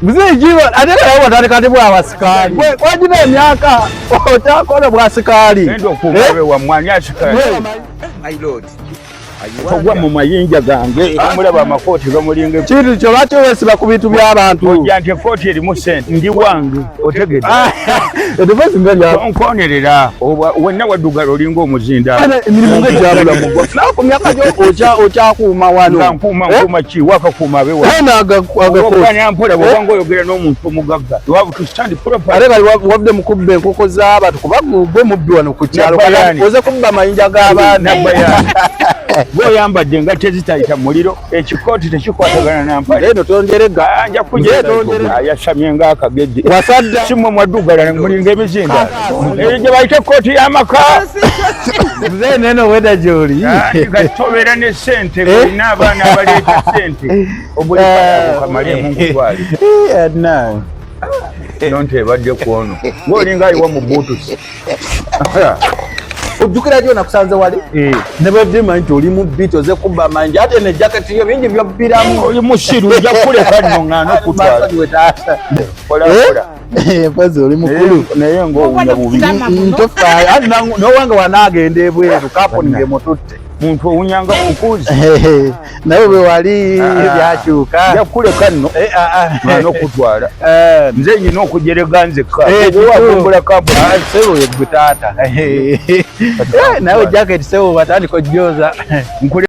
Mzee Jiwa ate nawe watandika ati bwa basikaali. Wagina emyaka okyakola bwa sikaali. Genda okugabe wammwe ani asikaali? My lord. Togwa mu mayinja gange, omulaba amakooti gamulinga. Kintu kyo lwaki weesiba ku bintu by'abantu? Ojja nti ekooti erimu sente ndi wange, otegedde? Eddoboozi nga lya Tonkonerera, wenna waddugala olinga omuzinda. Emirimu nga egyabula mugwa. Nawe ku myaka gyo okyakuuma wano. Nga nkuuma nkuuma ki? Wakakuuma abewa. Naye n'agakooti. Okanya mpola bw'oba ng'oyogera n'omuntu omugagga. You have to stand properly. Ate kali wavudde mu kubba enkoko z'abantu kuba gwe mubbi wano ku kyalo. Nabbayani. Oze kubba amayinja g'abaana. Nabbayani. Gwe oyambadde engatto ezitayita muliro, ekikooti tekikwatagana na mpale. Eno tonjerega. Ah, nja Nze tonjerega. Ayasamye ng'akagedde. Wasadda. Si mmwe mwaddugala mulinga emizinda. Eyo gye bayita ekkooti y'amaka. Mzee neno weda gy'oli. Kati tobeera ne ssente, Eh? olina abaana abaleeta ssente. Obulikamale nkutwale. Adnan. Nonte ebadde ku ono. Ng'olinga ayiwa mu buutusi. Ojjukira gyo nakusanze wali ne bwedima nti oli mubbi, toze kubba amayinja, ate ne jaketi yo bingi byobbiramu. Oli musiru, nja kuleka nno ŋŋaana okutwala. Masonyiwe taata. Mpola mpola. Mpozi oli mukulu. Naye ng'owunya bubi. Tofaayo anti nowange wanaagenda ebweru kampuni ngemututte. Muntu owunyanga mukuzi. Naye bwe wali Ah. byakyuka. Nja kuleka nno Eh, ah, ah. ŋŋaana okutwala. Nze nyina okujerega nzekka. Kituufu. Wavumbula kampuni. Ah, sebo ye gwe taata. Nawe jaketi sebo batandika ojjoza. Nkule.